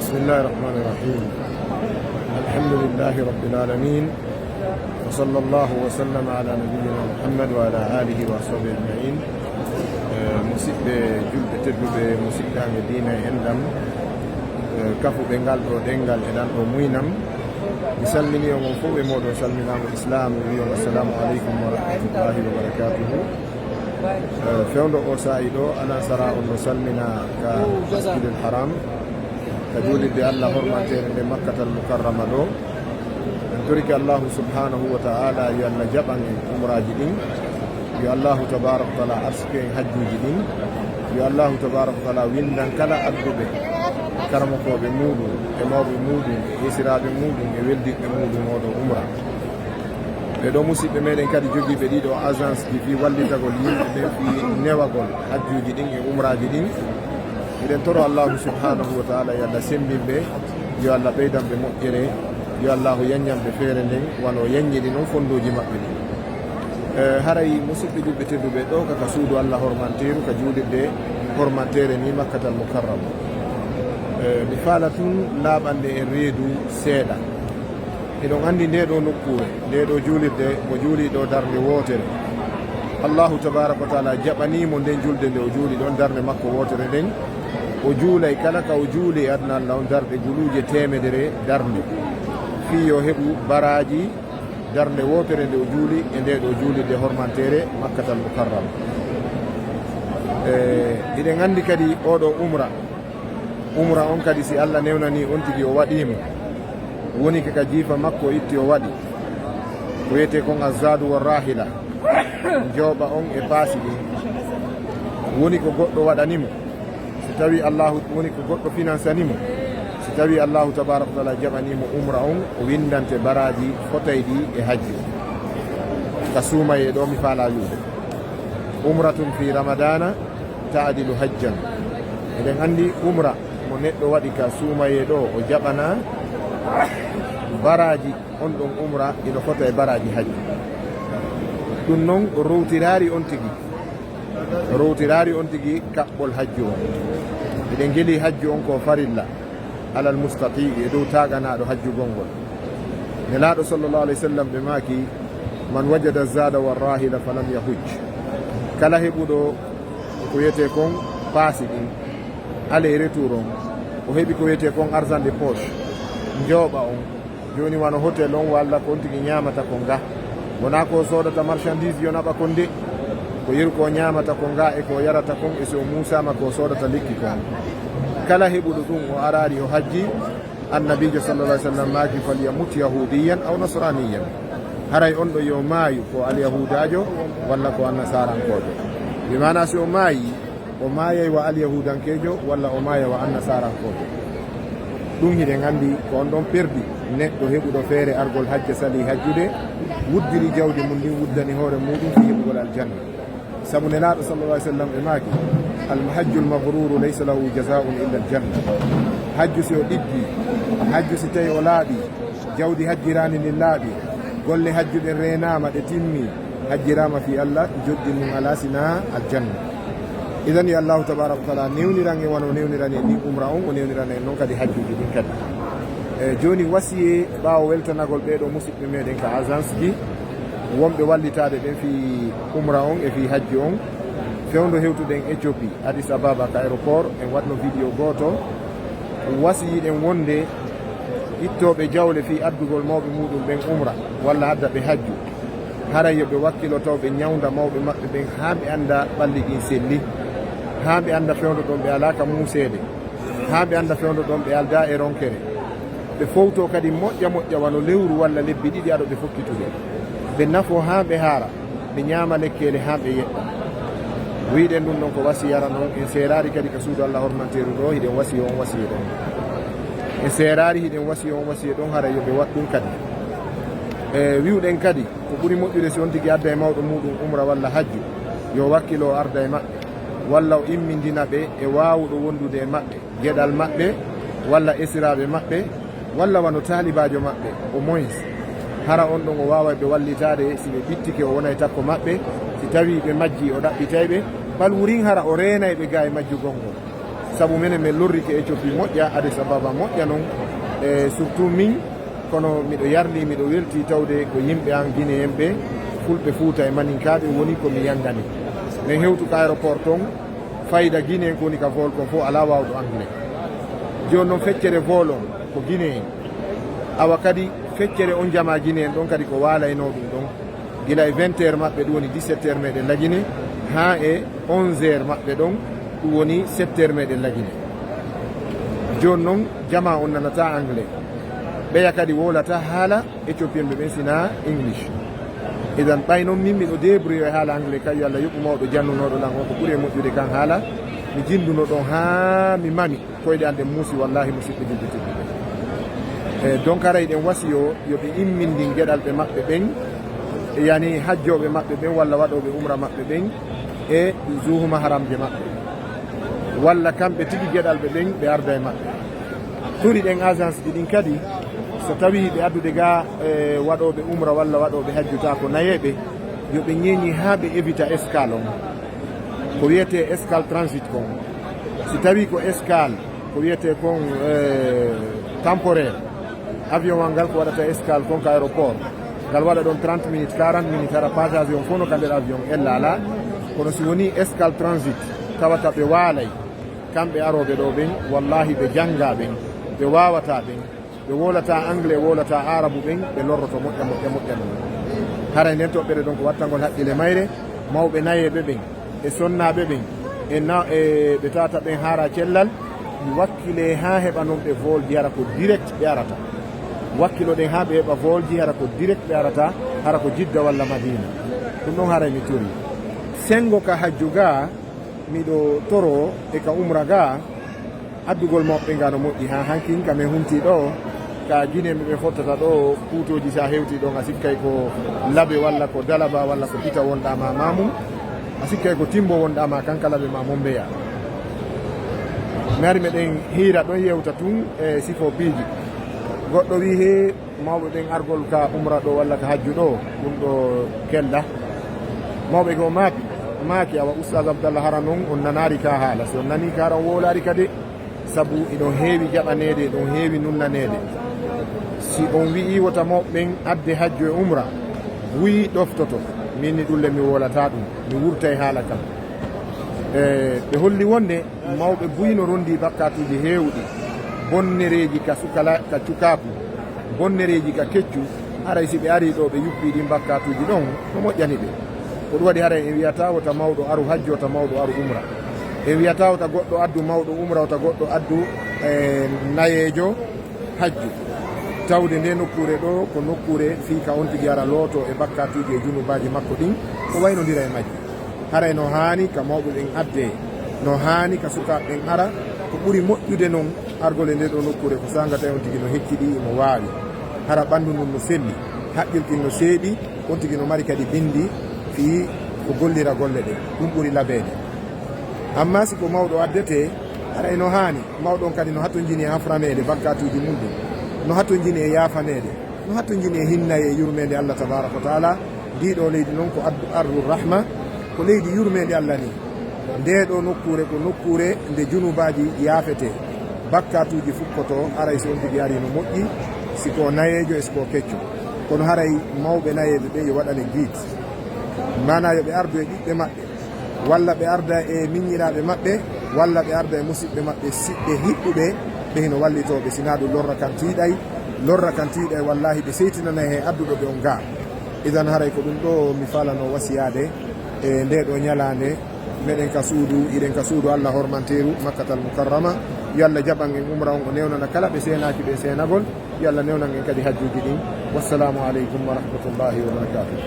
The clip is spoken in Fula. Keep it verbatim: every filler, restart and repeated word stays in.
بسم الله الرحمن الرحيم. الحمد لله رب العالمين. وصلى الله وسلم على نبينا محمد وعلى آله وصحبه أجمعين. Eh, musidɓe julɓe tedduɓe, musidɗaaɓe diina e enɗam, eh, kafuɓe ngal ɗo ɗenngal e ɗan ɗo muynam. Mi salmini on, on fof e mooɗon salminaango Islam, mi wi'on assalamu aleykum wa rahmatullahi wa barakatuhu. Eh, fewndo o saa'i ɗo, alasara on no salmina ka Masjidil Haram, ka juulirde Allah hormanteere nde Makkatal Mukarrama ɗo. En torike Allahu subhanahu wa ta'ala yo Allah jaɓan en umraaji ɗin. Yo Allahu tabaraka wa ta'ala arsike en hajjuuji ɗin. Yo Allahu tabaraka wa ta'ala windan kala adduɓe, karamokooɓe muuɗum, e mawɓe muuɗum, e esiraaɓe muuɗum, e weldiɓɓe muuɗum oo ɗoo umra. Ɓee ɗoo musiɓɓe meɗen kadi jogiiɓe ɗii ɗoo agence ji fii wallitagol yimɓe ɓen fii newagol hajjuuji ɗin e umraaji ɗin. Miɗen toro Allahu subhanahu wa ta'ala yo Allah semmbin ɓe, yo Allah ɓeydan ɓe moƴƴere, yo Allahu yaññan ɓe feere nden, wano o yaññiri non fonndooji maɓɓe ɗin. Eh, haray musiɓɓe julɓe tedduɓe ɗoo ka, ka suudu Allah hormanteeru, ka juulirde hormanteere ni Makkatal Mukarrama. Eh, mi faala tun laaɓande en reedu seeɗa. Hiɗon anndi ndee ɗoo nokkuure, ndee ɗoo juulirde, mo juuli ɗoo darnde wootere. Allahu tabaraka wa ta'ala jaɓanii mo nden julde nde o juuli ɗon darnde makko wootere nden. O juulay kala ka o juuli e aduna Allah on darɗe guluuje teemedere darnde. Fii yo heɓu baraaji darnde wootere nde o juuli e ndee ɗoo juulirde hormanteere Makkatal Mukarram. Eh, hiɗen anndi kadi oo ɗoo umra, umra on kadi si Allah newnanii on tigi o waɗii mo, woni ka, ka jiifa makko o itti o waɗi, ko wiyetee kon Azzaadu wa Raahila, njooɓa on e paasi ɗin. Woni ko goɗɗo waɗani mo, si tawii Allahu, woni ko goɗɗo finansani mo, si tawii Allahu tabaraka wa ta'ala jaɓanii mo umra on, o winndante baraaji fotayɗi e hajju. Ka suumayee ɗoo mi faalaa wi'ude. Umratun fi Ramadana ta'dilu hajjan. Eɗen anndi umra mo neɗɗo waɗi ka suumayee ɗoo, o jaɓanaa baraaji on ɗon umra, ino fota e baraaji hajju. Ɗun non rowtiraari on tigi, rowtiraari on tigi kaɓɓol hajju on. Eɗen ngelii hajju on ko farilla alal mustati'i, e dow taaganaaɗo hajjugol ngol. Nelaaɗo sallallahu alayhi wa sallam ɓe maaki, "Man wajada zada wa rahila falam yahujj." Kala heɓuɗo ko wiyetee kon paasi ɗin, aller et retour on, o heɓi ko wiyetee kon argent de poche, njooɓa on, jooni wano hotel on walla ko on tigi ñaamata kon ga. Wonaa ko o soodata marchandise yo naɓa kon de, ko yeru ko o ñaamata kon ga e ko o yarata kon e si o muusaama ko o soodata lekki kon. Kala heɓuɗo ɗun o araari o hajji, Annabiijo sallallahu alayhi wa sallam maaki, "Falyamut yahudiyan aw nasraniyan." Haray on ɗo yo maayu ko alyahuudaajo walla ko annasarankoojo. Bi maanaa si o maayi, o maayay wa alyahuudankeejo walla o maaya wa annasarankoojo. Ɗun hiɗen anndi ko on ɗon perdi neɗɗo heɓuɗo feere argol hajja salii hajjude, wuddiri jawdi mun ndin wuddani hoore muuɗum fii heɓugol aljanna. Sabu Nelaaɗo sallallahu alayhi wa sallam e maaki, "Al hajjul mabruru laysa lahu jazaa'un illa al janna." Hajju si o ɗiggi, hajju si tawi o laaɓi, jawdi hajjiraandi ndin laaɓi, golle hajju ɗen reenaama ɗe timmi, hajjiraama fii Allah, joddi mun alaa sinaa aljanna. Idan yo Allahu tabaraka wa taala newniran en wano o newnirani en ɗin umra on, o newnirana en non kadi hajjuuji ɗin kadi. E jooni wasiyee ɓaawo weltanagol ɓee ɗoo musiɓɓe meɗen ka agence ji, wonɓe wallitaade ɓen fii umra on e fii hajju on. Fewndo hewtuɗen Éthiopie, Addis Ababa ka aéroport, en waɗno vidéo gooto. Wasiyiɗen wonde ittooɓe jawle fii addugol mawɓe muuɗum ɓen umra walla adda ɓe hajju, haray yo ɓe wakkilo taw ɓe ñawnda mawɓe maɓɓe ɓen haa ɓe annda ɓalli ɗin selli, haa ɓe annda fewndo ɗon ɓe alaa ka muuseede, haa ɓe annda fewndo ɗon ɓe aldaa e ronkere. Ɓe fowtoo kadi moƴƴa moƴƴa wano lewru walla lebbi ɗiɗi ado ɓe fokkitude. Ɓe nafoo haa ɓe haara, ɓe ñaama lekkeele haa ɓe yeɗɗa. Wi'uɗen ɗun ɗon ko wasiyara non, en seeraali kadi ka suudu Allah hormanteeru ɗoo, hiɗen wasiyoo on wasiyee ɗon. En seeraali hiɗen wasiyoo on wasiyee ɗon, haray yo ɓe waɗ ɗun kadi. E wi'uɗen kadi, ko ɓuri moƴƴude si on tigi adda e mawɗo muuɗum umra walla hajju, yo wakkilo o arda e maɓɓe, walla o immindina ɓe e waawuɗo wondude e maɓɓe, geɗal maɓɓe, walla esiraaɓe maɓɓe, walla wano taalibaajo maɓɓe, au moins, hara on ɗon o waaway ɓe wallitaade si ɓe ɓittike o wonay takko maɓɓe, si tawii ɓe majjii o ɗaɓɓitay ɓe, bal wurin hara o reenay ɓe gaa e majjugol ngol. Sabu menen, men lorrike Éthiopie moƴƴa, Addis Ababa moƴƴa non, e surtout min, kono miɗo yarli, miɗo welti tawde ko yimɓe an Guinéen ɓe, Fulɓe, Fuuta e Maninkaaɓe woni ko mi yanngani. Men hewtu ka aéroport ton, fayda Guinéen ko woni ka vol kon fof alaa waawɗo anglais. Jooni non, feccere vol on ko Guinéen. Awa kadi, feccere on jamaa Guinéen ɗon kadi ko waalaynoo ɗum ɗon. Gila e vingt heures maɓɓe, ɗum woni dix-sept heures meɗen La Guinée, haa e onze heures maɓɓe ɗon, ɗum woni sept heures meɗen La Guinée. Jooni non, jamaa on nanataa anglais. Ɓeya kadi wowlataa haala Éthiopien ɓe ɓen, sinaa English. Idan, ɓay non min miɗo débrouiller e haala anglais, kay yo Allah yoɓu mawɗo jannunooɗo lan on ko ɓuri e moƴƴude kan haala. Mi jinnduno ɗon haa mi mami. Koyɗe an ɗen muusi, wallaahi, musidɓe julɓe tedduɓe. E, donc, haray ɗen wasiyoo yo ɓe immindin geɗalɓe maɓɓe ɓen, yani hajjooɓe maɓɓe ɓen walla waɗooɓe umra maɓɓe ɓen e zuhuma haramje maɓɓe, walla kamɓe tigi geɗalɓe ɓen ɓe arda e maɓɓe. Turi ɗen agence ji ɗin kadi, so tawii ɓe addude ga, e, waɗooɓe umra walla waɗooɓe hajju taa ko nayeeɓe, yo ɓe ñeeñi haa ɓe évita escale on. Ko wiyetee escale transit kon. Si tawii ko escale, ko wiyetee kon, eh, temporaire, avion ngal ngal ko waɗata escale kon ka aéroport, ngal waɗa ɗon trente minutes, quarante minutes, hara passager on fof no ka nder avion, ella alaa. Kono si wonii escale transit, tawata ɓe waalay, kamɓe arooɓe ɗoo ɓen, wallaahi ɓe janngaa ɓen, ɓe waawataa ɓen, ɓe wowlataa anglais, wowlataa aarabu ɓen, ɓe lorroto moƴƴa, moƴƴa, moƴƴa non. Haray nden toɓɓere ɗon ko wattangol haqqille mayre, mawɓe nayeeɓe ɓen, e sonnaaɓe ɓen, e na-, e ɓe tata ɓen haara cellal, mi wakkile haa heɓa non ɓe vol ji, hara ko direct ɓe arata. Wakkiloɗen haa ɓe heɓa vol ji, hara ko direct ɓe arata, hara ko Jidda walla Madina. Ɗum ɗon haray mi tori. Senngo ka hajju ga, miɗo toro e ka umra ga, addugol mawɓe nga no moƴƴi. Haa hankin ka men hunti ɗo, ka Guinéen ɓe fottata ɗo, kuutooji sa hewti ɗon, a sikkay ko labe walla ko dalaba walla ko pita wonɗa ma, ma mum. A sikkay ko timbo wonɗa ma, kanka labe ma mum mbeya. Mi ari meɗen hiira ɗon, yewta tun e sifo piiji. Goɗɗo wi'i, he, mawɓe ɓen argol ka umra ɗo walla ka hajju ɗo, ɗum ɗo kelɗa. Mawɓe goo maaki, maaki, awa, Ustaz Abdallah, hara non on nanaali ka haala. Si on nanii ka, hara on wowlaali ka de, sabu iɗon heewi jaɓaneede, iɗon heewi nunnaneede. Si on wi'ii wota mawɓe ɓen adde hajju e umra, buy ɗoftoto. Min ni ɗum le mi wowlataa ɗum, mi wurtay haala kan. E, ɓe holli wonde mawɓe buy no rondi bakkatuuji heewɗi, bonnereeji ka sukala-, ka cukaaku, bonnereeji ka keccu, haray si ɓe arii ɗo ɓe yuppii ɗin bakkatuuji ɗon, no moƴƴani ɓe. Ko ɗum waɗi haray en wi'ataa wota mawɗo aru hajju, wota mawɗo aru umra. En wi'ataa wota goɗɗo addu mawɗo umra, wota goɗɗo addu, e, nayeejo hajju. Tawde nde nokkuure ɗo ko nokkuure fii ka on tigi ara looto e bakkatuuji e junubaaji makko ɗin, o waynondira e majji. Haray no haani ka mawɓe ɓen addee, no haani ka sukaaɓe ɓen ara. Ko ɓuri moƴƴude non argol e ndee ɗoo nokkuure ko saanga tawi on tigi no hecciɗi, imo waawi. Hara ɓanndu ndun no selli, haqqil kin no seeɗi, on tigi no mari kadi binndi fii ko gollira golle ɗen. Ɗum ɓuri labeede. Ammaa si ko mawɗo addetee, haray no haani, mawɗo on kadi no hatonjini e hafraneede bakkatuuji mun ɗin, no hatonjini e yaafaneede. No hatonjini e hinnay e yurmeende Allah tabaaraka wa taala. Ndii ɗoo leydi non ko addu-, ardu rahma, ko leydi yurmeende Allah ni. Ndee ɗoo nokkuure ko nokkuure nde junubaaji yaafetee, bakkatuuji fukkotoo, aray si on tigi arii no moƴƴi, si ko o nayeejo e si ko o kecco. Kono haray mawɓe nayeeɓe ɓe yo waɗane giit. Maanaa yo ɓe ardu e ɓiɓɓe maɓɓe. Walla ɓe arda e miññiraaɓe maɓɓe, walla ɓe arda e musiɓɓe maɓɓe siɓɓe hiɓɓuɓe, ɓe hino wallitoo ɓe, sinaa ɗum lorra kan tiiɗay, lorra kan tiiɗay, wallaahi ɓe seytinanay he adduɗo ɓe on gaa. Idan haray ko ɗum ɗoo mi faalano wasiyaade e ndee ɗoo ñalaande, meɗen ka suudu, iɗen ka suudu Allah hormanteeru, Makkatal Mukarrama. Yo Allah jaɓan en umra on, o newnana kala ɓe seenaaki ɓe seenagol, yo Allah newnan en kadi hajjuuji ɗin. Wassalaamu aleykum wa rahmatullaahi wa barakaatuh.